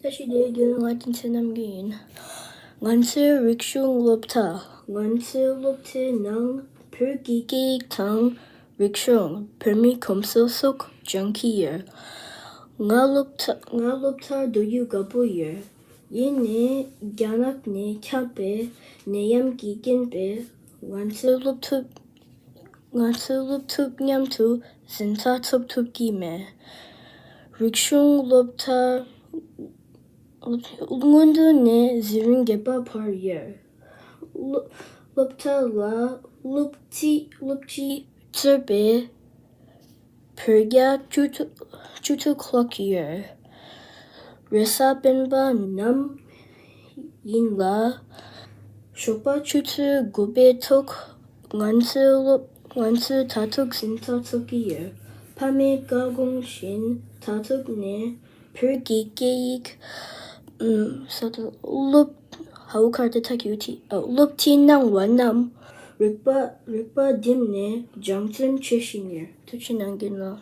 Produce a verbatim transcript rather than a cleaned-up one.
བཀྲ་ཤིས་བདེ་ལེགས། ང་བསྟན་འཛིན་རྣམ་རྒྱལ་ཡིན། ང་ཚོའི་རིག་གཞུང་སློབ་གྲྭ། ང་ཚོའི་སློབ་གྲྭའི་ནང་བོད་ཀྱི་སྐད་ཡིག་དང་རིག་གཞུང་། བོད་མིའི་གོམས་སྲོལ་སོགས་སྦྱང་གི་ཡོད། ང་སློབ་གྲྭ་ང་སློབ་གྲྭར་འགྲོ་རྒྱུ་དགའ་པོ་ཡོད། ཡིན་ནའི་རྒྱ་ནག་ནས་ཁྱབ་པའི་ནད་ཡམས་ཀྱི་རྐྱེན་པས་ང་ཚོའི་སློབ་ཕྲུག་ང་ཚོའི་སློབ་ཕྲུག་མཉམ་དུ་འཛིན་གྲྭ་འཚོགས་ཐུབ་ཀྱི་མེད། རིག་གཞུང་སློབ་གྲྭ་སྔོན་འགྲོ་ནས་འཛིན་རིམ་བརྒྱད་པ་བར་ཡོད། སློབ་སློབ་གྲྭ་ལ་སློབ་སྤྱི་སློབ་སྤྱིས་གཙོས་པའི་བོད་རྒྱ་བཅུ་དྲུག་བཅུ་དྲུག་ལྷག་ཡོད། རེས་གཟའ་སྤེན་པ་ནམ་ཡིན་ལ། ཞོགས་པ་ཆུ་ཚོད་དགུ་པའི་ཐོག་ང་ཚོའི་སློབ་ང་ཚོའི་དྭ་ཕྲུག་འཛིན་གྲྭ་འཚོགས་ཀྱི་ཡོད། ཕ་མའི་བཀའ་དགོངས་བཞིན་དྭ་ཕྲུག་ནས་བོད་ཀྱི་སྐད་ཡིག་ཨུམ་ས་དང་སློབ་ཧའུ་ཁར་དེ་ཐག་གིས་ཐི་ཨ་སློབ་ཁྲིད་གནང་བ་རྣམས་རིག་པ་རིག་པ་བསྒྲིམས་ནས་སྦྱང་བརྩོན་བྱེད་བཞིན་ཡོད། ཐུགས་རྗེ་གནང་གི་ལགས།